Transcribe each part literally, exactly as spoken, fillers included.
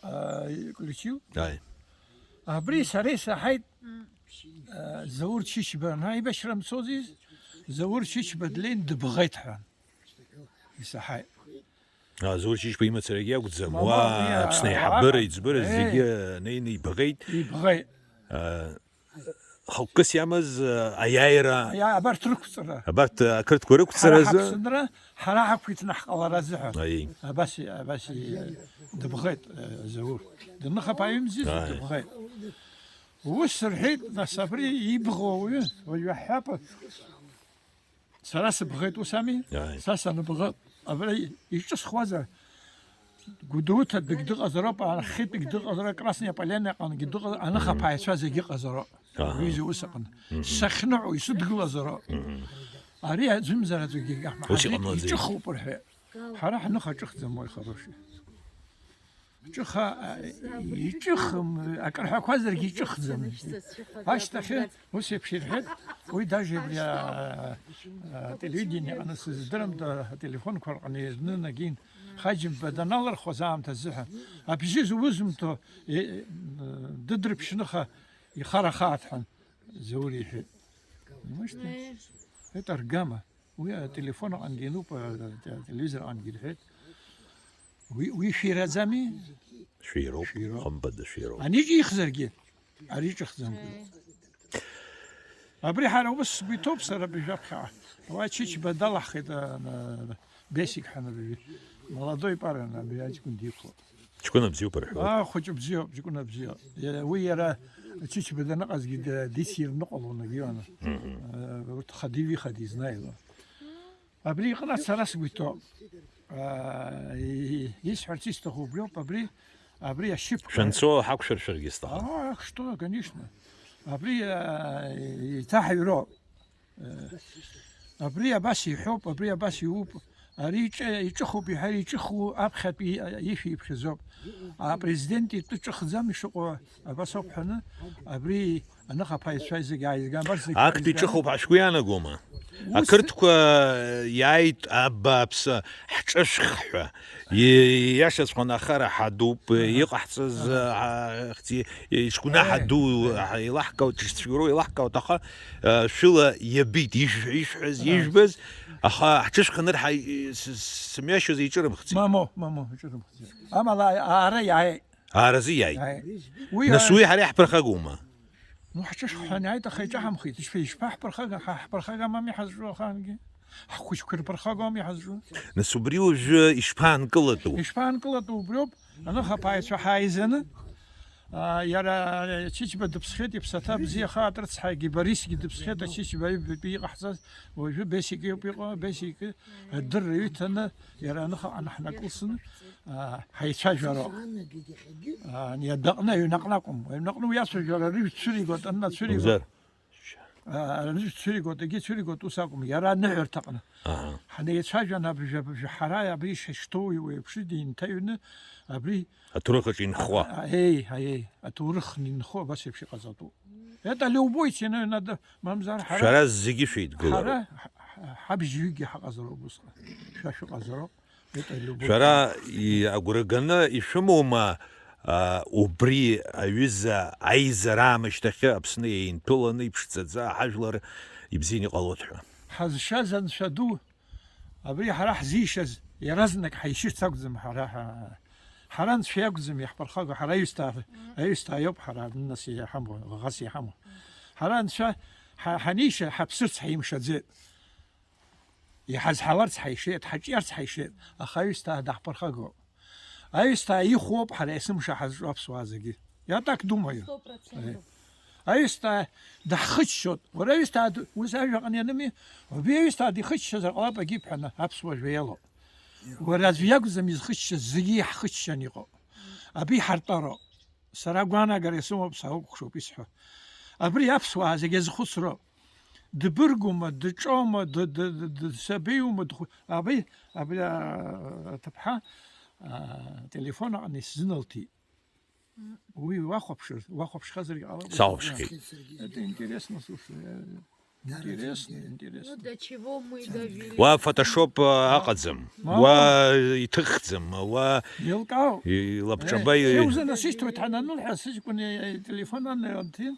А, ключил? Ааи. Абри сара исаҳаит, а, Заур Чичба, ана аибашьра мцозиз, Заур Чичба длеин дыбӷеит ҳәа. Исаҳаит. А, Заур Чичба имацарагьы акәӡам. Мама, уа, иа, Аԥсны аиҳабыра, аха, иӡбыра, э, зегьы неины ибӷеит. Ибӷеит. А, хықәкыс иамаз, а, аиааира. Аиа-, абарҭ рықәҵара. Абарҭ, а, ақырҭқәа рықәҵаразы. Ҳара ҳаԥсынра, ҳара ҳақәиҭны ҳҟалара азыҳәан. Аиеи. Абас и-, абас и-, дыбӷеит, э, Заур. Даныхаԥа аҩымзи, ааи, дыбӷеит. Ус рҳәеит, нас абри ибӷоу уаҩы, уажә иаҳҳәап. Сара сыбӷеит, ус ами? Ааи. Са саныбӷа, абра иҿысхуазар, Гәдоуҭатәигь дыҟазароуп, Архитәигь дыҟазароуп, Красная Полянаҟангьы дыҟазар, аныхаԥааҩцәа зегьы ыҟазароуп. Аҳа. Ҩыза ус аҟны. Мгм. Сахьныҳәо исыдгылазароуп. Мгм. Ари аӡәымзар аӡәгьы ус иҟамлаӡеит. Иҿыхуп рҳәеит. Ҳара ҳныха ҿыхӡам, уи хороший. Ҿыха, а, иҿыхым, акыр ҳәа акәзаргьы иҿыхӡам. Ашьҭахьы ус еиԥш ирҳәеит, уи даже абри, а, а, телевидение аҟны сыздырам, да, ателефонқәа рҟны ирнын агьин. Хаџьымба даналырхуаз аамҭа азыҳәан, абжьы зузымҭо, е, е, дыдрыԥшьныха ихарахааит ҳәан Заур иҳәеит. Понимаешь, это аргама. Уи ателефон аҟынгьы ануп, ателевизор аҟынгьы ирҳәеит. Уи, уи шәираӡами? Шәироуп, шәироуп. Хымԥада шәироуп. Ани ҿихзаргьы, ари ҿыхӡамкәа. Абри ҳара ус сгәы иҭоуп сара абри жәаԥхьаҟа. Уа Чичба далаҳхит, а, на, Бесик ҳәа абри. Молодой пара, абри аҷкәын диқәлоит. Ҷкәына бзиоуп рҳәоит. Аа, хәыҷы бзиоуп, ҷкәына бзиоуп. Иа-, уи иара Чичба даныҟазгьы д-, дисирныҟәалон, агьиуана. Мгм. Э, урҭ хадиви хадизнеило. Абри иҟны сара сгәы иҭоуп. Аа, и-, и-, исҳәарц исҭаху убриоуп, абри, абри ашьыԥ. Шәанцо ҳақәшәыршәыргьы сҭахын. Аа, что, конечно. Абри, аа, еиҭаҳаҩроуп. Абри абас иҳәоуп, абри абас иуп, ари иҿы-, иҿыхуп, иҳәар иҿыху аԥхьатәи ишәиԥхьаӡоуп. Апрезидент итәы ҿыхӡам ишыҟоу абас ауп ҳәаны, абри аныхаԥа ицәа зегь ааизган, абар зегь актәи ааизган. Ҿыхуп ҳәа шәгәы иаанагома? Ус ақырҭқәа иааит абааԥсы, ҳҿышәх ҳәа. И-, иашаҵәҟьаны ахара ҳадуп, аҳа, иҟаҳҵаз, аҳа, а, хьӡи-, иҿгәнаҳа, аҳа, ду, аҳа, еилаҳкаауеит, ишцәгьоу еилаҳкаауеит, аха, а, шәыла иабеит, ишә-, ишәҳәаз, аҳа, ижәбаз, аха ҳҽышәханыр ҳа-, с-, с-, сымҩашьоз иҿырымхӡеит. Мамоу, мамоу, иҿырымхӡеит. Амала аара иааит. Ааразы иааит. Иааит. Уи нас ара- уи ҳара иаҳԥырхагоума? Ну, ҳаҽышәхҳәаны иааит, аха иҿаҳамхеит. Ишԥа-, ишԥаҳԥырхага-, ҳа-, ҳԥырхагамами ҳазҿу ахаангьы? Ҳхәыҷқәа ирԥырхагоуми ҳазҿу? Нас убри уажәы ишԥаанкылатәу? Ишԥаанкылатәу убриоуп? Аныхаԥааҩцәа ҳааизаны, а, иара Чичба дыԥсхьеит, иԥсаҭа бзиахааит, рыцҳагьы Борисгьы дыԥсхьеит, Ачичба аҩбатәи иҟаҳҵаз, уажәы Бесик иоуп иҟоу, Бесик адырра иҩҭаны, иара аныхаҟаны ҳнакылсны, а, ҳаицәажәароуп. А, ани адәаҟны, аҩнаҟны акәым. Аҩнаҟны уи ацәажәара рыҩ цәыригоит, анна цәыригоит. Мамзар. А, рыҩ цәыригоит, егьи цәыригоит, ус акәым. Иара аныҳәарҭаҟны. Аҳа. Ҳнеицәажәан, абжа, абжа ҳара абри ишашьҭоу еиԥш динҭаҩны, абри аҭоурых аҿы инхо. А, еи, аиеи, аҭоурых инхо абас еиԥш иҟаҵатәуп. Это любой ценой надо, мамзар, ҳара, шәара зегьы шәеидгылароуп. Ҳара ҳ-, ҳ-, ҳабжьҩыгьы ҳаҟазароуп усҟан. Шәа шәыҟазароуп. Шәара и-, агәра ганы ишәымоума, а, убри аҩыза аизара аамышьҭахьы Аԥсны еинԥыланы иԥшӡаӡа ҳажәлар ибзианы иҟалоит ҳәа? Ҳазшаз Анцәа ду, абри ҳара ҳзишаз иаразнак ҳаишьырц акәӡам ҳара, ҳа-, ҳара Анцәа иакәӡам иаҳԥырхагоу, ҳара аҩсҭаа, аҩсҭаа иоуп ҳара, нас иҳамоу, ӷас иҳамоу. Ҳара Анцәа ҳа-, ҳанишьа, ҳаԥсырц ҳимшаӡеит. Иҳазҳаларц ҳаишеит, ҳаҿиарц ҳаишеит, аха аҩсҭаа даҳԥырхагоуп. Аҩсҭаа ихәоуп ҳара есымша ҳазҿу аԥсуаа зегьы. Я так думаю. Сто процентов. Э. Аҩсҭаа даҳхыччоит. Уара аҩсҭаа ду-, ус ажәаҟны ианами, убри аҩсҭаа дихыччозар ҟалап агьиԥҳәаны, аԥсуа жәа иалоуп. Уара аӡәы иакәӡам изхыччаз, зегьы иаҳхыччан иҟоуп. Абри ҳартәароуп. Сара агәаанагара исымоуп, саукәыхшоуп исҳәо. Абри аԥсуаа зегьы азхәыцроуп. Дбыргума, дҿоума, д-, д-, д-, д-, сабиума, дхәы-, абри, абри, а, аҭыԥҳа, а, телефон аҟны исзыналҭеит. Уи уахәаԥшыр, уахәаԥшхазаргьы ҟалап. Сахәаԥшхьеит. Это интересно, слушай, я Интересно, интересно. Ну, до чего мы довели? Уа фотошоп, а, аҟаӡам. Мама. Уа иҭыхӡам, уа илкаау. Илабҿаба. Э, и- шьоуза насышьҭуеит, ҳананылҳәа, сыҷкәын и-, ителефон анаҩнҭин.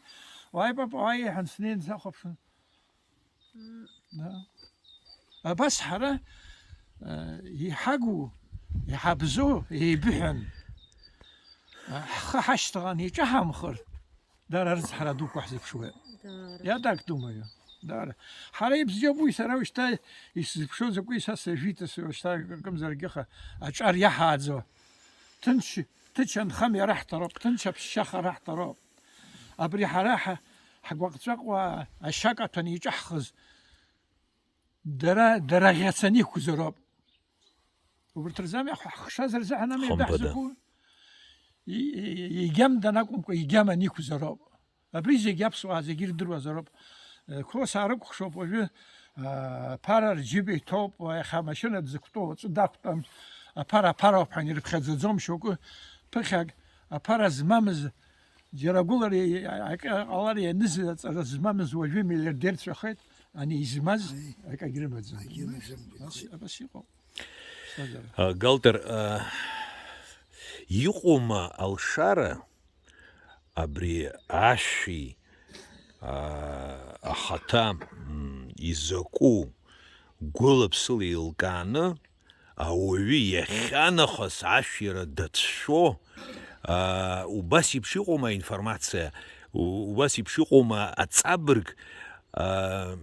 Уааи, папа, уааи, иҳәан, снеин сахәаԥшын. М. Да. Абас ҳара, э, иҳагу, иҳабзоу еибыҳәан, э, ҳхы ҳашьҭаҟан иҿаҳамхыр, Дара рыцҳара дуқәа ҳзыԥшуеит. Дара. Я так думаю. Дара. Ҳара ибзиоуп уи, сара ушьҭа исзыԥшу закәи, са сажәиҭ, са ушьҭа акымзаракыха аҿар иаҳааӡо. Ҭынч, ҭынч анхамҩа раҳҭароуп, ҭынч аԥсшьаха раҳҭароуп. Абри ҳара ҳа-, ҳгәаҟ-ҵәаҟуаа ашьа каҭәаны иҿаҳхыз дара, дара ӷьацаны иқәзароуп. Убарҭ рзы ами, ҳхшаз рзыҳәан ами Хымԥада. Иаҳзықәу. И-, и-, егьамдан акәымкәа, егьаман иқәзароуп. Абри зегь аԥсуаа зегь ирдыруазароуп. Э, қәоса рыкәхшоуп уажәы, а, аԥара рџьыба иҭоуп, иахьа амашьына дзықәтәоу аҵәы дақәтәам, аԥара аԥароуп ҳәа ирыԥхьаӡаӡом шьоукы, ԥыхьак аԥара змамыз, џьара гәылара акы ҟалар ианыз аҵара змамыз уажәы миллиардерцәахеит, ани измаз Аи. Акагь рымаӡам. Акгьы рымаӡам. Абас, абас иҟоуп. Ԥсҭазаара. А, Галтер, а, иҟоума алшара абри ашәи, а, ахаҭа, м, изакәу гәыла-ԥсыла еилкааны, ауаҩы иахьанахыс ашәира дацәшәо, а, убас еиԥш иҟоума аинформациа, у-, убас еиԥш иҟоума аҵабырг, а,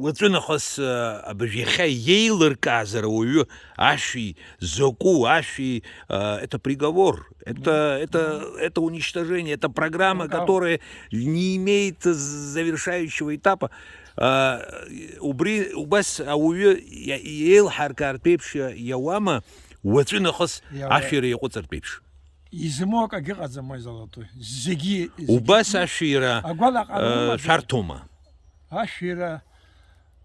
уаҵәынахыс, а, абыржә иахьа иеилыркаазар ауаҩы ашәи закәу, ашәи, а, это приговор, это, это, это уничтожение, это программа, которая не имеет завершающего этапа. А, убри, убас ауаҩы иа-, иеилҳаркаартә еиԥш иа-, иауама, уаҵәынахыс Иауеит. Ашәира иаҟәыҵыртә еиԥш? Изымоу акагьы ыҟаӡам, уи залатәу. Зегьы, зегьы Убас ашәира, агәалаҟара э, умазар. Шәарҭоума? Ашәира,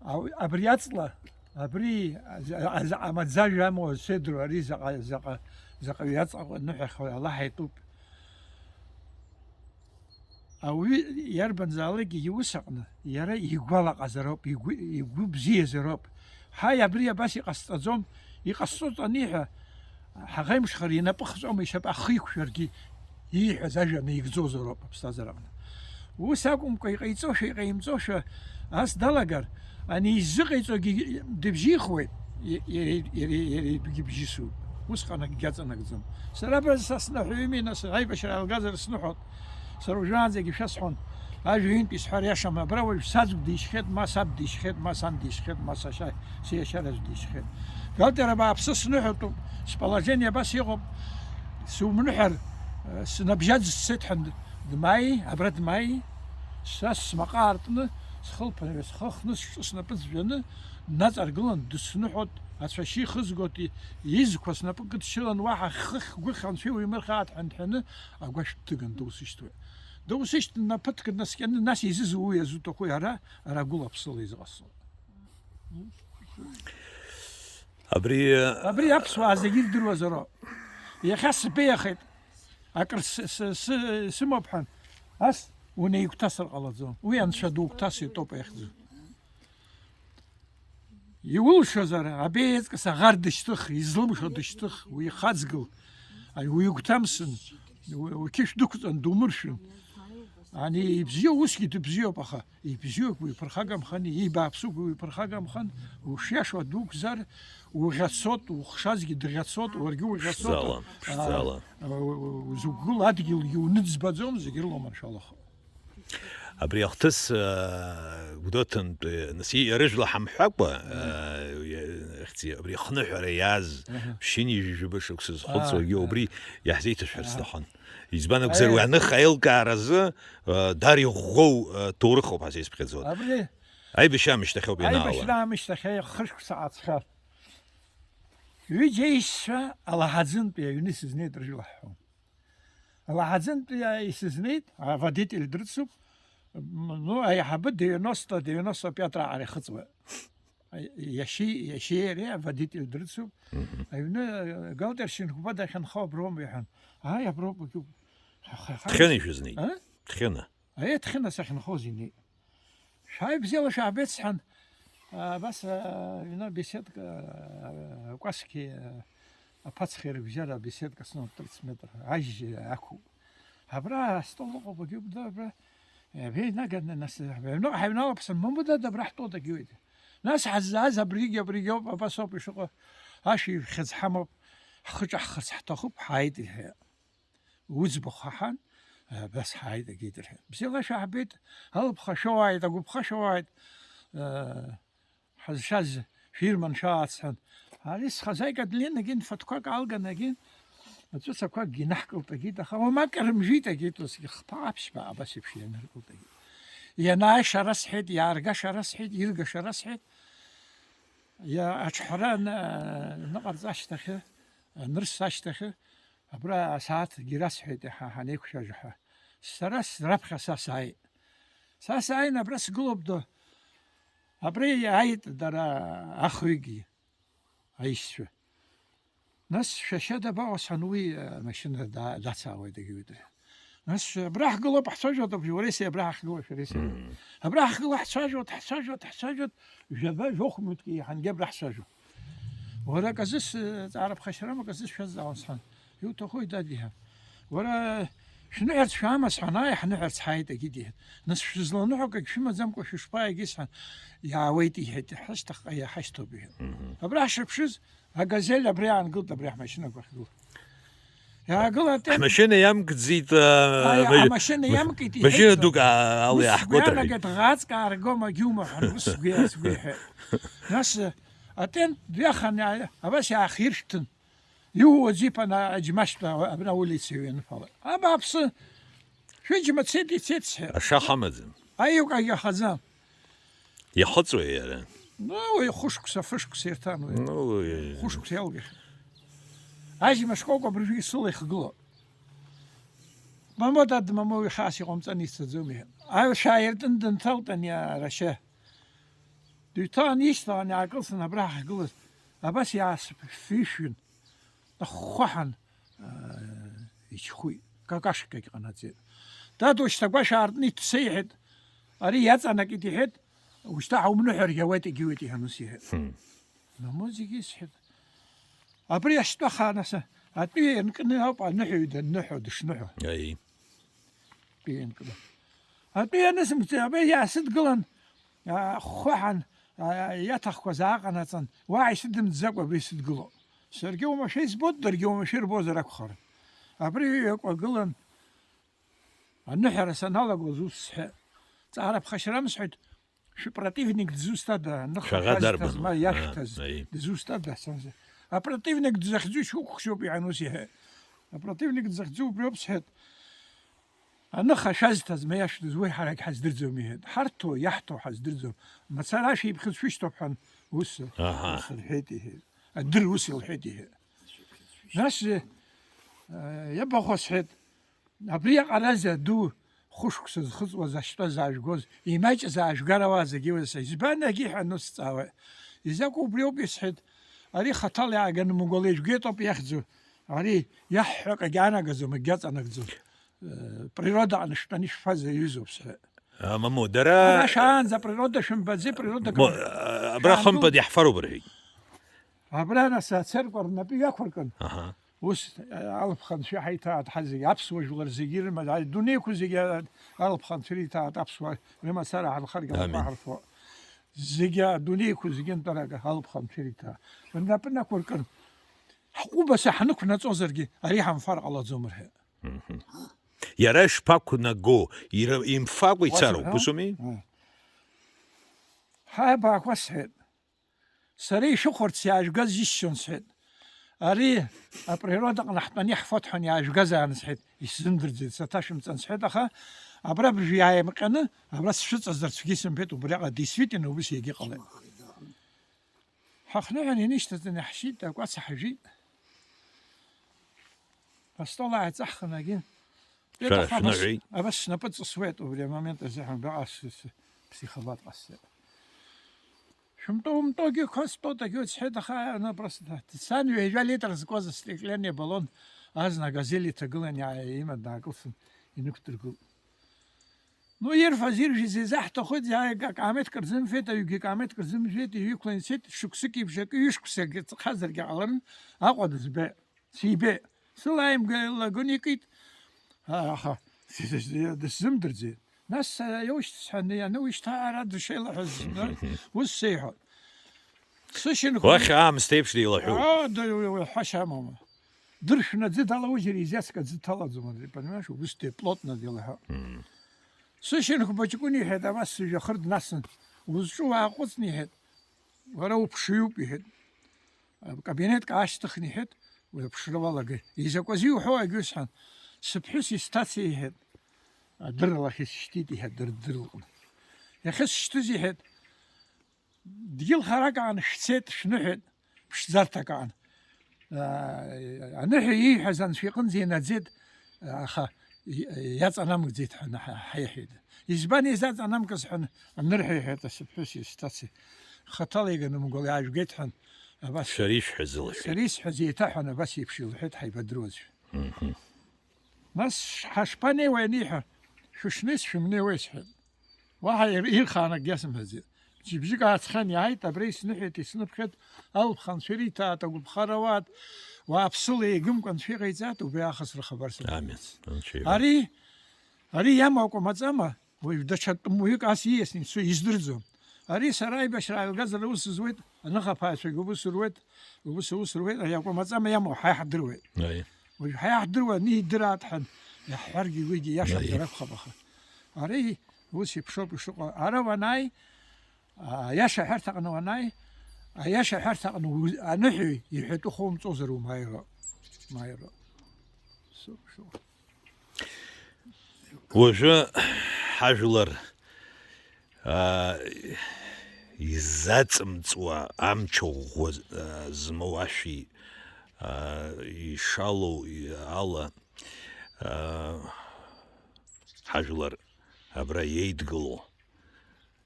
ау-, абри аҵла, абри, а, а, а, амаӡажәа амоу седру, ари заҟа, заҟа, заҟаҩы аҵаҟа ныҳәахьоу Аллаҳ итәуп. Ауаҩы иарбанзаалакгьы иус аҟны иара игәалаҟазароуп, игәы, игәы бзиазароуп. Ҳаи, абри абас иҟасҵаӡом, иҟасҵоит аниҳәа, ҳаӷеимшхара инапы хҵәома, ишьапы ахы иқәшәаргьы ииҳәаз ажәа наигӡозароуп аԥсҭазаараҟны. Ус акәымкәа, иҟаиҵошәа, иҟаимҵошәа ас далагар, ани иззыҟаиҵогьы дыбжьихуеит, и-, иара, иара, иара итәгьы бжьысуп. Усҟан акгьы аҵанакӡом. Сара абра са сныҳәаҩуми, нас, аибашьра алгазар сныҳәоит. Сара уажәраанӡагьы шәасҳәон, ажәа ҩынтә исҳәар иашам, абра уажә саӡә дишьхьеит, ма саб дишьхьеит, ма сан дишьхьеит, ма сашьа, сиашьараӡә дишьхьеит. Галтер, абааԥсы, сныҳәатәуп, сположение абас иҟоуп, сумныҳәар, э, снабжьаӡ сцеит ҳәа дмааи, абра дмааи, са смаҟа аартны, схылԥа-, схы хны, сҿы снапы ӡәӡәаны, днаҵаргылан, дысныҳәоит, ацәашьы ихызгоит, и-, изқәа снапы кыдшьылан, уаҳа хыхь-гәыхь анцәа иуимырхааит ҳәа дҳәаны, агәашә дҭыган дусышьҭуеит. Дусышьҭ-, днаԥыҭк днаскьаны, нас изызуи иазуҭахуи ара, ара гәыла-ԥсыла изыҟасҵо? Абри, абри аԥсуаа зегьы ирдыруазароуп. Иахьа сбеиахеит, акыр с-, с-, с-, сымоуп ҳәан, ас унеигәҭасыр ҟалаӡом. Уи анцәа дугәҭас итәоуп иахьӡу. Иулшозар, абеиаҵкыс аӷар дышьҭых, излымшо дышьҭых, уихаҵгыл, ани уигәҭамсын, у-, уқьышә дықәҵан, думыршәын. Ани ибзиоу усгьы дыбзиоуп, аха ибзиоугь уиԥырхагамхан, ибааԥсугь уиԥырхагамхан, ушиашоу дуқәзар, уӷьацот, ухшазгьы дӷьацот, уаргьы уӷьацот. Ԥшӡала, а, ԥшӡала. А, у-, у-, узықәгылоу адгьылгьы уныӡбаӡом, зегьы рыламаншәалахо. Абри ахҭыс, аа, Гәдоуҭантәи, нас, иара жәла ҳамҳәакәа, аа, иа-, ахьӡи-, абри ахныҳәара иааз Аҳа. Ԥшьынҩажәи жәаба шықәса зхыҵуагьы Аҳа. Убри иаҳзеиҭашәҳәарц Аҳа. Сҭахын. Избан акәзар, Аиа. Уи аныха аилкааразы, аа, даара иӷәӷәоу, аа, ҭоурыхоуп ҳәа сеизԥхьаӡоит. Абри Аибашьра аамышьҭахьоуп ианаала. Аибашьра аамышьҭахь хышықәса ааҵхьа. Ҩыџьа аишьцәа Алаҳаӡынтәи аҩны сызнеит рыжәла ҳҳәон. Алаҳаӡынтәи исызнеит, аводитель дрыцуп. М, ну, аиҳабы девяносто, девяносто пятый раҟара ихыҵуа. Иашьеи, иашьеи иареи аводитель дрыцуп. Мгм. Аҩны, э, Галтер Шьынқәба дахьынхо аброума иҳәан. Ааи, аброуп, уажәы. Ха-, ха-, ха-, Дхьыны ишәызнеит? А? Дхьыны. Аиеи, Дхьыны сахьынхоз инеит. Шәааи, бзиала шәаабеит, сҳәан. Абас, а, ҩны беседка, а, акәасқьеи, а, аԥацхеи рыбжьара беседка сымоуп, тридцать метр ажь ақәуп. Абра астол ыҟоуп, агьыгәда абра. Абеинаганы, нас, ҳаҩны-, ҳаҩналап, сымбода, абра ҳтәоуп, дагьуеит. Нас ҳаззааз абригь, абригьоуп, абас ауп ишыҟоу. Ашәи хьыӡ ҳамоуп, ҳхы ҿаҳхырц ҳҭахуп, ҳааит, иҳәеит. Уӡбахә ҳаҳан, абас ҳааит, агеит, рҳәеит. Бзиала шәаҳбеит, алыԥха шәоуааит, агәыԥха шәоуааит, э, ҳазшаз шәирман шәаацҳәан. Ари схазаик адлен агьын, фатәқәак алган агьын, аҵәыцақәакгьы инаҳкылт агьит, аха уамак рымжәит агьит, усгьы хԥа аԥшьба абас еиԥш ианыркылт агьит. Ианааиша расҳәеит, иааргаша расҳәеит, иргаша расҳәеит. Иа-, аҿҳәара ны-, ныҟарҵа ашьҭахьы, анырсса ашьҭахьы, Абра асааҭгьы расҳәеит иаҳа ҳанеиқәшәажәа ҳәа. Сара с-, раԥхьа са сааит. Са сааин абра сгылоуп до. Абра иааит дара ахҩыкгьы, аишьцәа. Нас шәашьа дабаҟоу сҳәан, уи, э, амашьына да-, дацаауеит, дагьуеит. Нас шәа-, абра ҳгылоуп, ҳцәажәоит, абри уареи сареи абра ҳахьгылоу, шәареи сареи. Абра ҳгыла ҳцәажәоит, ҳцәажәоит, ҳцәажәоит, жәаба, жәохә минуҭк еиҳангьы абра ҳцәажәоит. Уара аказы с-, ҵаара ԥхашьарам, аказы сшәазҵаауан сҳәан. Иуҭахуи, дад, иҳәа. Уара шәныҳәарц шәаама сҳәан, ааи, ҳныҳәарц ҳааит, агьи диҳәеит. Нас шәызланыҳәо акагь шәымаӡамкәа шәышԥааигеи сҳәан, иаауеит, иҳәеит, ҳашьҭахьҟа иаҳашьҭоуп, иҳәеит. Мгм. Абра ҳшыԥшыз, агазель абри аангылт, абри ҳмашьынақәа ахьгылоу. Иаагылан, тен- Ҳмашьына иамкӡеит, аа, Аи, ма-, амашьына ма-, иамкит, машьына иҳәеит, дук, аа, ала ус иаҳгоит, сгәы рҳәеит. Иаанагеит, ӷаҵк ааргома, гьума ҳәа, ус сгәы иа-, сгәы иҳәеит. Нас, э, атент дҩахан, иа-, абас иаахиршәҭын. Иууаӡ иԥан аџьмашьтәа абра аулица иҩаныфалеит. Абааԥсы, шәыџьма цеит, ицеит сҳәеит. Ашаха амаӡам. Аиук агьахаӡам. Иахыҵуеи иара? Ну, уи хәышықәса, фышықәса ирҭан уи. Ну, уи. Хәышықәса иалгахьан. Аџьма шкәакәа абыржәгьы сыла ихгылоуп. Мамоу, дад, мамоу, ихаас иҟамҵан ицаӡом, иҳәан. Аҩ-, шәааиртын дынҭалт ани арашьа. Дыҩҭалан ишьҭалан иаакылсын абра ҳахьгылаз. Абас иаасышәын. Ахәхәаҳан, аа, ичхәит. Какашкагь ҟанаҵеит. Дад, ушьҭа агәашә аартны иҭәсеиҳәеит. Ари иаҵанакит, иҳәеит, ушьҭа ҳаумныҳәаргьы ауеит, егьиуеит, иҳәан ус иҳәеит. Хм. Мамоу, зегьы исҳәеит. Абри ашьтәа хаа нас, атәыҩа ианкны ауп аныҳәаҩ данныҳәо, дышныҳәо. Аи. Атәыҩа ианкны. Атәыҩа анысымҵ, абри иаасыдгылан, а, хәхәаҳан, а, иаҭахқәаз ааҟанаҵан, уаҳа исыдымҵӡакәа абра исыдгыло. Саргьы уамашәа избоит, даргьы уамашәа ирбозар акәхарын. Абри ҩакәа гылан, аныҳәара саналагоз ус сҳәеит. Ҵаара ԥхашьарам сҳәеит, шәпротивник дызусҭада, аныха Шәаӷа шәазҭаз, дарбану? ма иашәҭаз, Аа, аи. Дызусҭада, санзы. Апротивник дызахьӡу шәықәхшьоуп, иҳәан ус иҳәеит. Апротивник дызахьӡу убриоуп сҳәеит. Аныха шәазҭаз, ма иашәҭаз, уи ҳарагь ҳаздырӡом, иҳәеит. Ҳарҭо, иаҳҭо ҳаздырӡом. Мацара ашәиԥхьыӡ шәышьҭоуп ҳәан, ус, Аҳа. Ус рҳәеит, иҳәеит. Адыр ус илҳәеит, иҳәеит. Нас, э, иабахәа сҳәеит, абри аҟаразы аду хәышықәса зхыҵуаз, ашьтәа заажәгоз, имаҷ заажәгар ауаа зегьы уаса, избан агьи ҳәа ус сҵаауеит. Изакәу убриоуп исҳәеит, ари хаҭала иааганы мгәала ижәгеит ауп иахьӡу, ари иаҳҳәо акагьы анагаӡом, акгьы аҵанакӡом. Э, природа аҟны шәтәаны ишәфаз аҩызоуп сҳәеит. А, мамоу, дара Ара шаанӡа природа шәымбаӡеи, природа Мо-, кыр-, а, абра шаангыл- хымԥада иаҳфароуп рҳәеит. Абра нас ацеркәа рнапы иақәыркын. Аҳа. Ус, а, алыԥха анцәа иҳаиҭааит ҳа зегьы, аԥсуа жәлар зегьы ирымаз, адунеиқәа зегьы, а, алыԥха анцәа ириҭааит, аԥсуа рымацара ҳанхаргьы Амин. Алаҟа ҳарфо. Зегьы, адунеиқәа зегьы нтәарак алыԥха анцәа ириҭааит. Рнапы нақәыркын. Ҳҟәыбаса ҳнықәнаҵозаргьы, ари ҳамфар ҟалаӡом рҳәеит. Мгм. Иара ишԥақәнаго, ира-, имфакәа ицароуп, Уасҳәо? Усоуми? Ы. Ҳаи, абаақәа сҳәеит. Сара ишәыхәарц иаажәгаз џьысшьон, сҳәеит. Ари априрода аҟны ҳтәаны иаҳфоит ҳәа иаажәгазаарын, сҳәеит, исзымдырӡеит, саҭашәымҵан, сҳәеит, аха абра абыржәы иааимҟьаны, абра сшәыҵазар цәгьа исымбеит, убриаҟара действительно убыс иагьыҟалеит. Ҳахныҳәан инышьҭаҵаны иаҳшьит, акәац ҳажәит. Астол ааиҵаҳхын агьи. Шәара Петр, абас, шәныҳәеит? Абас снапы ҵысуеит убри амомент азыҳәан, абраҟа с-, с-, психовать ҟасҵеит. Шәымтәо-умтәогьы қәа стәоит, агьи уцҳәеит, аха, ну, просто, сан ҩажәа литр зкуаз астеклянный баллон азна агазель иҭагылан иаа-, иман даакылсын, инықәдыргылт. Ну, ирфаз-иржәыз изаҳҭахуеит, иааигак ааметк рзымфеит, аҩгьы ааметк рзымфеит, иҩықәлан ицеит, шықәсык еиԥш акы, ҩышықәсагьы ҵхазаргьы ҟаларын, Аҟәа дызбеит, сибеит. Сылааимгалагон икит, аха дысзымдырӡеит. Нас, сара иоушьҭ сҳәан, иану ишьҭа ара дышеилаҳәаз, ус сеиҳәон. Сышьынхә Уахь аамсҭеиԥш деилаҳәоуп. Аа, да, уи, уи, ҳәашьа амоума? Дыршәны аӡы далаужьыр, изиацк аӡы дҭалаӡом, понимаешь, убыс деплотно деилаҳәа. Мм. Сышьынхәба ҷкәын иҳәеит, абас сыжәҩахыр днасын, узҿу уааҟәыҵны иҳәеит, уара уԥшыҩуп иҳәеит. Акабинетк аашьҭыхны иҳәеит, уи аԥшра уалагеит. Изакәазеи уҳәо, агьусҳәан, сыԥҳәыс исҭацеи иҳәеит. Адыррала ахьысшьҭит иҳәеит, дырдырлҟны. Иахьысшьҭыз иҳәеит, Дгьыл харак аан шәцеит, шәныҳәеит, ԥшӡарҭак аан. Аныҳәа ииҳәаз анцәа иҟынӡа инаӡеит, аха иаҵанамгӡеит ҳәа ҳаиҳәеит. Избан изаҵанамкыз ҳәа анырҳәа иҳәеит, асыԥҳәыс исҭаци. Хаҭала иганымгәал иаажәгеит ҳәа абас. Шәара ишәҳәаз лҳәеит. Сара исҳәаз еиҭаҳәан абас еиԥш илҳәеит ҳаибадыруазшәа. Мгм. Нас ҳашԥанеиуеи аниҳәа, шәышнеиз шәымнеиуеи сҳәеит. Уаҳа ир-, ирхаанакгьы асымҳәаӡеит. Бжьыбжьык ааҵхьан иааит, абра исныҳәеит, исныԥхьеит, алԥха анцәа ириҭааит, агәаԥхара ауааит, уааԥсыла еигымкәа анцәа иҟаиҵааит, убри аахыс рыхабар сымоуп. Амин. Анцәа иҳәа. Ари, ари иамоу акәамаҵама, уажә даҽа тәымуаҩык ас ииасны ицо издырӡом. Ари сара аибашьра ааилгазар аус зуеит, аныхаԥааҩцәагьы убыс руеит, убыс аус руеит, ари акәамаҵама иамоу ҳа иаҳдыруеит. Аиеи. Уажә ҳа иаҳдыруа анидыраат ҳәа иаҳҳәаргьы уигьы иашамзар Аиеи. Акәхап, аха. Ари ус еиԥшоуп ишыҟоу. Ара уанааи, аиаша аҳәарҭаҟны уанааи, аиаша аҳәарҭаҟны у-, аныҳәаҩ иҳәатәы хоумҵозар умааироуп. Умааироуп. Су-, су-. Уажәы ҳажәлар, аа, изаҵымҵуа амч ӷәӷәа, аа, змоу ашәи, аа, ишалоу ала, аа, ҳажәлар абра иеидгыло,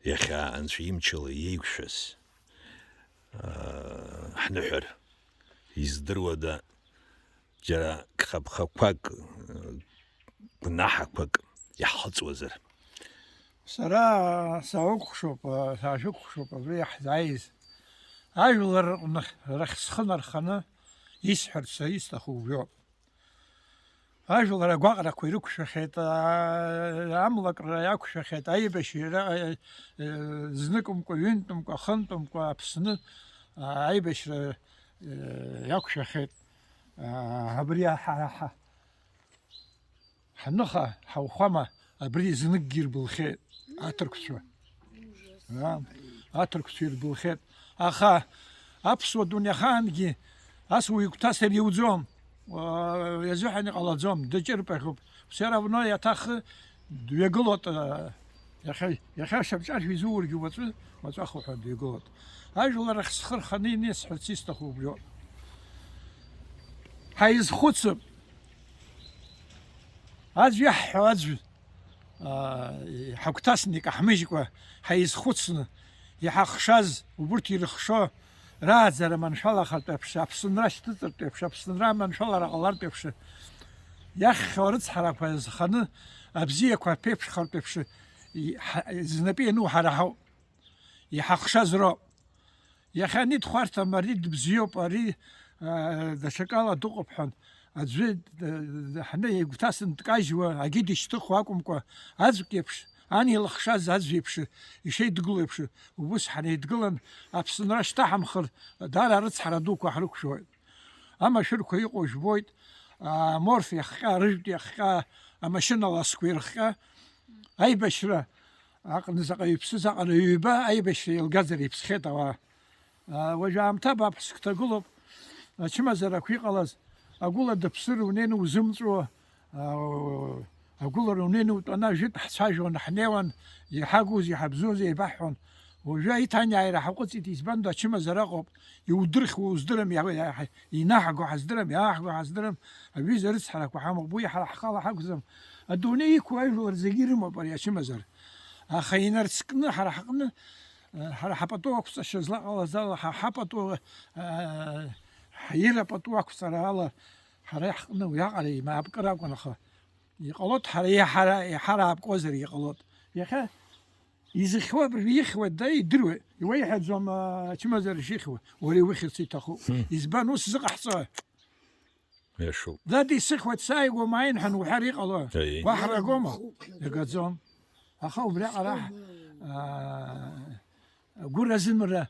иахьа Анцәа имчала иеиқәшәаз, аа, ҳныҳәар, издыруада, џьара гхаԥхақәак, гәнаҳақәак иаҳхыҵуазар? Сара саукәхшоуп, саашәыкәхшоуп абри иаҳзааиз. Ажәлар рҟны рахь схы нарханы исҳәарц са исҭаху убриоуп. Ажәлар агәаҟрақәа ирықәшәахьеит, аа, амлакра иақәшәахьеит, аибашьра, э, э, зныкымкәа, ҩынтәымкәа, хынтәымкәа Аԥсны, аа, аибашьра, э, иақәшәахьеит. Аа, абри ҳа, ҳа, ҳаныха, ҳаухәама, абри зныкгьы ирбылхьеит аҭырқәцәа. Аа, аҭырқәцәа ирбылхьеит. Аха аԥсуа дунеихаангьы ас уаҩы игәҭасыр иуӡом. Уа-, иазыҳәан иҟалаӡом, дыҷырпахьуп. Все равно иаҭахы дҩагылоит, а, иахьа, иахьа шьапҿаршә изуургьы уаҵәы, уаҵәахуҳәа дҩагылоит. Ажәлар ахь схы рханы инеисҳәарц исҭаху убриоуп. Ҳаизхәыцып. Аӡә иаҳҳәо аӡә, аа, ҳагәҭасны икаҳмыжькәа, ҳаизхәыцны, иҳахшаз, убырҭ ирыхшо, рааӡара маншәалахартә еиԥш, Аԥсынра шьҭыҵыртә еиԥш, Аԥсынра маншәалара ҟалартә еиԥш, иахьхьоу арыцҳарақәа зханы, абзиақәа аԥеиԥшхартә еиԥш, и-, ҳа-, знапы иану ҳара ҳауп. Иҳахшаз роуп. Иахьа ани дхәарҭам, ари дыбзиоуп, ари, аа, даҽакала дыҟоуп ҳәа аӡәы, д-, д-, ҳны игәҭасын дкажьуа, агьы дышьҭыхуа акәымкәа, аӡәк еиԥш, ан илыхшаз аӡә еиԥш, ишеидгыло еиԥш, убыс ҳанеидгылан, Аԥсынра шьҭаҳамхыр, даара арыцҳара дуқәа ҳрықәшәоит. Амашәырқәа иҟоу жәбоит, аморф иахҟьа, арыжәтә иахҟьа, амашьына ласқәа ирыхҟьа, аибашьра аҟны заҟа иԥсы, заҟа ҩба аибашьра еилгаӡара иԥсхьеит ауаа. Уажә аамҭа бааԥск ҭагылоуп, ачымазарақәа иҟалаз, агәыла дыԥсыр унеины узымҵәуо, агәылара унеины утәаны ажәытә ҳцәажәон, ҳнеиуан, иҳагузеи, иҳабзоузеи еибаҳҳәон. Уажәы аиҭанеиааира ҳаҟәыҵит, избан ду ачымазара ыҟоуп, иудырхуа уздырам, иа-, иа-, инаҳго ҳаздырам, иааҳго ҳаздырам, аҩыза арыцҳарақәа ҳамоуп, уи ҳара ҳхала ҳакәӡам. Адунеи иқәу ажәлар зегьы ирымоуп ари ачымазара. Аха инарцкны ҳара ҳҟны, ҳара ҳапату ақәҵашьа злаҟалаз ала, ҳа ҳапату, ҳаира пату ақәҵара ала, ҳара иаҳҟны уиаҟара имаапкыр акәын, аха иҟалоит, ҳара иаҳара-, иҳараапкуазар иҟалоит. Иахьа изыхьуа абыржәы ихьуа да идыруеит, иуеиҳәаӡом, ачымазара шихьуа, уара иухьырц иҭахуп. Хм. Избан ус зыҟаҳҵо? Иашоуп. Дад исыхьуеит, сааигәа мааин ҳәа уҳәар иҟало? Аиеи. Уаҳрагома? Иагаӡом. Аха убриаҟара, аа, агәыразымра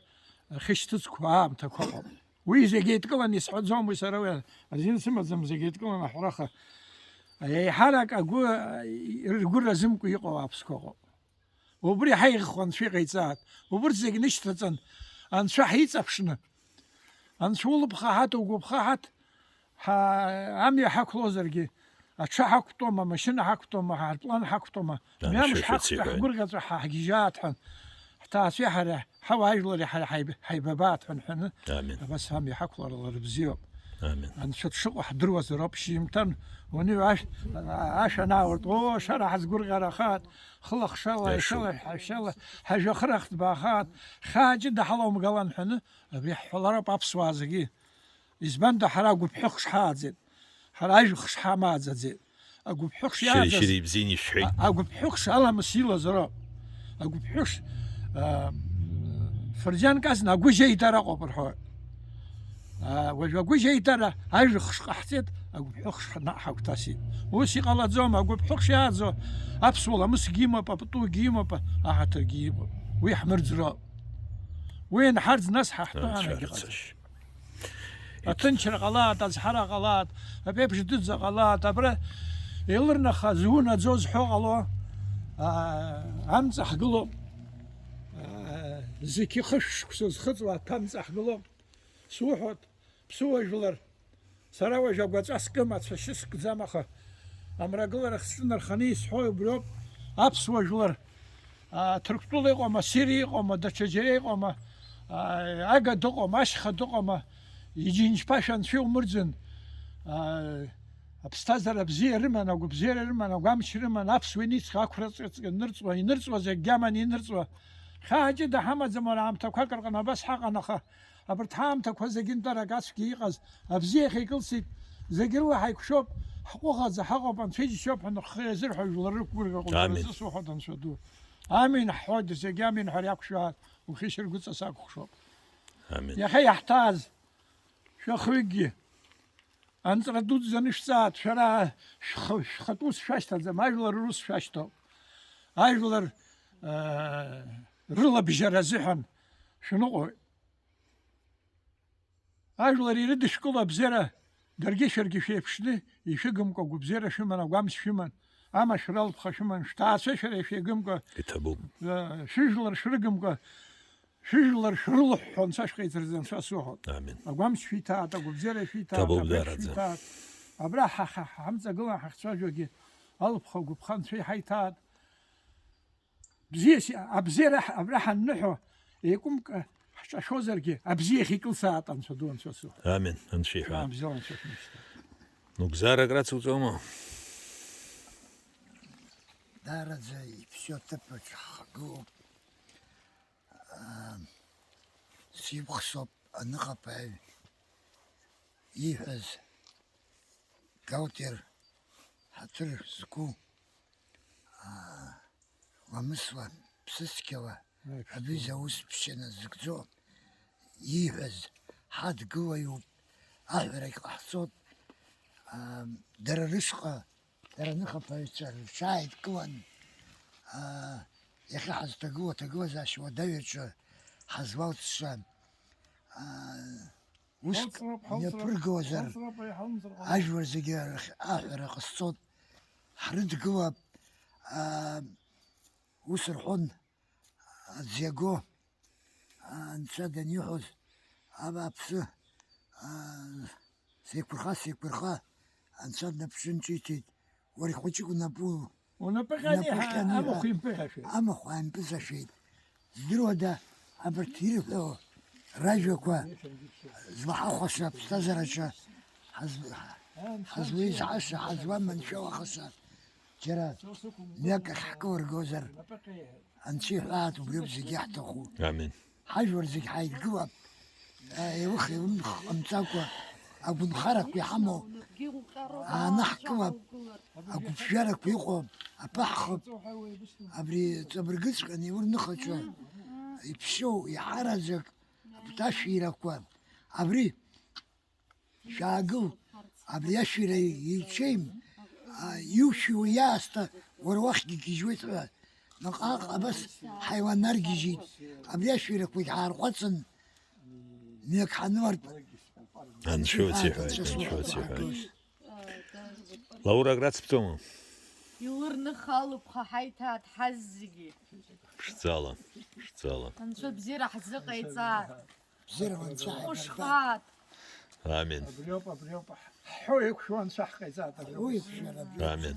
ахьышьҭыҵқәо аамҭақәа ыҟоуп. Уи зегь еидкыланы исҳәаӡом, уи сара уи азин сымаӡам, зегь еидкыланы аҳәараха. Еиҳарак агәы, ргәы разымкәа иҟоу аԥсқәа ыҟоуп. Убри ҳаиӷьхо Анцәа иҟаиҵааит. Убырҭ зегь нышьҭаҵан, Анцәа ҳиҵаԥшны, Анцәа улыԥхаҳаҭ, угәаԥхаҳаҭ, ҳа-, амҩа ҳақәлозаргьы, аҽы ҳақәтәома, амашьына ҳақәтәома, ҳарплан ҳақәтәома, Анцәа мҩамш ишәыци ҳақәтәа ҳәа. Ҳгәырӷьаҵәа ҳа-, ҳгьежьааит ҳәа, ҳҭаацәеи ҳара, ҳауаажәлари ҳара ҳаиб-, ҳаибабааит ҳәа нҳәаны, Амин. Абас амҩа ҳақәлар лара бзиоуп. Амин. Анцәа дшыҟоу ҳдыруазароуп, шьыжьымҭан уаныҩ ашә-, ашә анаалырт, оо, шара ҳазгәырӷьарахааит, хылахшала, Иашоуп. Ишала, ҳашьала, ҳажәҩахыр ахҭбаахааит, хаа ҷыда ҳалоумгалан ҳәаны, абри ҳҳәалароуп аԥсуаа зегьы. Избанда ҳара агәыԥҳәыхш ҳааӡеит, ҳара ажәхш ҳамааӡаӡеит. Агәыԥҳәыхш Шьыри, иааӡаз шьыри ибзианы ишәҳәеит. А-, агәыԥҳәыхш аламыс илазароуп. Агәыԥҳәыхш, а, фырџьанк азна агәыжьеидара аҟоуп рҳәоит. А, уажә агәыжьеидара ажәхш ҟаҳҵеит, агәыԥҳәыхш ҳна-, ҳагәҭасит. Ус иҟалаӡом, агәыԥҳәыхш иааӡо аԥсуа ламысгьы имоуп, апатугьы имоуп, аҳаҭыргьы имоуп. Уи ҳмырӡроуп. Уи анҳарӡ, нас ҳаҳтәы Анцәа анагьы ҟаҵа. Рыцашь. Аҭынчра ҟалаат, азҳара ҟалаат, аԥеиԥш дуӡӡа ҟалаат, абра еилырнаха зунаӡо зҳәо ҟало, аа, амҵа ҳгылоуп. Аа, зқьы хышә шықәса зхыҵуа аҭәа амҵа ҳгылоуп. Суҳәоит, ԥсуа жәлар, сара уажә агәаҵәа скым, ацәашьы скӡам, аха амрагыларахь сҿынарханы исҳәо убриоуп, аԥсуа жәлар, аа, Ҭырқәтәыла иҟоума, Сириа иҟоума, даҽа џьара иҟоума, аа, Ага дыҟоума, ашьха дыҟоума, иџьынџьԥашә анцәа иумырӡын, аа, аԥсҭазаара бзиа рыман, агәабзиара рыман, агәамч рыман, аԥсуа иниҵх ақәраҵәҟьа нырҵуа, инырҵуа зегь гьаман инырҵуа. Хьаа ҷыда ҳамаӡам, уара аамҭақәак рҟны абас ҳаҟан, аха Абарҭ ҳаамҭақәа зегьы нтәарак ацәгьа иҟаз, абзиахь икылсит, зегь рыла ҳаиқәшәоуп, ҳҟәыӷаӡа ҳаҟоуп, Анцәа иџьшьоуп ҳәа ныххы иазырҳәо жәлар рықәгәырӷьо ҟоуп, Амин. Сара сысуҳәоит, Анцәа ду. Амин ҳҳәоит, зегь амин ҳәа иақәшәааит, ухьышьаргәыҵа сакәыхшоуп. Амин. Иахьа иаҳҭааз шәахҩыкгьы анҵра дуӡӡа анышәҵааит, шәара шәх-, шәхатә ус шәашьҭаӡам, ажәлар рус шәашьҭоуп. Ажәлар, э, рылабжьара азыҳәан шәныҟәоит. Ажәлар ирыдышәкыло абзиара, даргьы шәаргьы шәеиԥшны, ишәыгымкәа агәабзиара шәыман, агәамч шәыман, амашәыр алԥха шәыман, шәҭаацәа шәара ишәеигымкәа, Иҭабуп. э, шәыжәлар шәрыгымкәа, шәыжәлар шәрылыҳәҳәо Анцәа шәҟаиҵарц Анцәа суҳәоит. Амин. Агәамч шәиҭааит, агәабзиара шәиҭааит, Иҭабуп абрахь даараӡа. Шәиҭааит. Абра ҳа-, ҳа-, ҳамҵагылан ҳахьцәажәогьы алԥха агәыԥха Анцәа иҳаиҭааит. Бзиас, абзиара ҳ-, абра ҳанныҳәо, еикәымк ҳҿашәозаргьы, абзиахь икылсаат Анцәа ду, Анцәа суҳәоит. Амин, Анцәа иҳәа. Абзиала Анцәа шәмышьҭа. Нугзаарак рацуҵома? Даараӡа иԥсыу аҭыԥ аҿы ҳхагылоуп. Аа, сивхсоуп аныҟаԥаҩ ииҳәаз. Галтер ҳаҭыр зқәу, аа, ламысла, ԥсыцқьала, Аиԥш, абри заа ус ԥшьа назыгӡо ииҳәаз ҳадгылаҩуп, аҳәарагь ҟаҳҵоит, аа, дара рышҟа, дара аныхаԥаҩцәа рҽааидкылан, аа, иахьа ҳазҭагылоу аҭагылазаашьа уадаҩ аҿы ҳазлалҵша, аа, Уск Ҳалҵроуп, ҳалҵроуп, мҩаԥыргозар, ҳалҵроуп, аиҳа, ҳалҵроуп. Ажәлар зегьы рахь аҳәара ҟасҵоит, ҳрыдгылап, аа, ус рҳәон, аӡә иаго, аа, анцәа даниҳәоз, абааԥсы, аа, сеиқәырха, сеиқәырха, анцәа днаԥшын ҿиҭит, Уара хәыҷык унапы, Унапы ҟьаны унапы иҳа-, ҟьаны амахә иҳа-, импыхьашәеит. Амахә аимпыҵашәеит. Здыруада, абарҭ ирҳәо ражәақәа злаҳахәаша аԥсҭазаараҿы ҳаз-, ҳазлеизҳаша, ҳазламаншәалахаша, џьара мҩак ахь ҳкылыргозар, Анцәа иҳәаат, убриоуп зегьы иаҳҭаху. Амин. Ҳажәлар зегь ҳаидгылап, еилых-еилымх ҟамҵакәа, агәынхарақәа иҳамоу аанаҳкылап, агәыԥжәарақәа иҟоу аԥаҳхып, абри ҵабыргыҵәҟьаны иурныхаҿа иԥшьоу иҳараӡак аԥҭашәирақәа, абри шәаагыл, абри ашәира иҽеим, а, иушәиуа иаасҭа уара уахьгьы гьежьуеит ҳәа, наҟ-ааҟ абас ҳаиуан наргьежьит, абри ашәирақәагь ҳаарҟәаҵын, мҩак ҳанылартә. Анцәа иуци ҳәа, анцәа иуци ҳәа. Лаура, агра цыԥҵәома? Илырныхалуп ҳаиҭа ҳазегьы. Ԥшӡала, ԥшӡала. Анцәа бзиара ҳзыҟаиҵа. Бзиара анцәа ҳаиҭа. Ушхаат. Амин. Абриоуп, абриоуп. Ҳҳәо еиқәшәо анцәа ҳҟаиҵаат, абриоуп. Уи еиқәшәара абриоуп. Амин.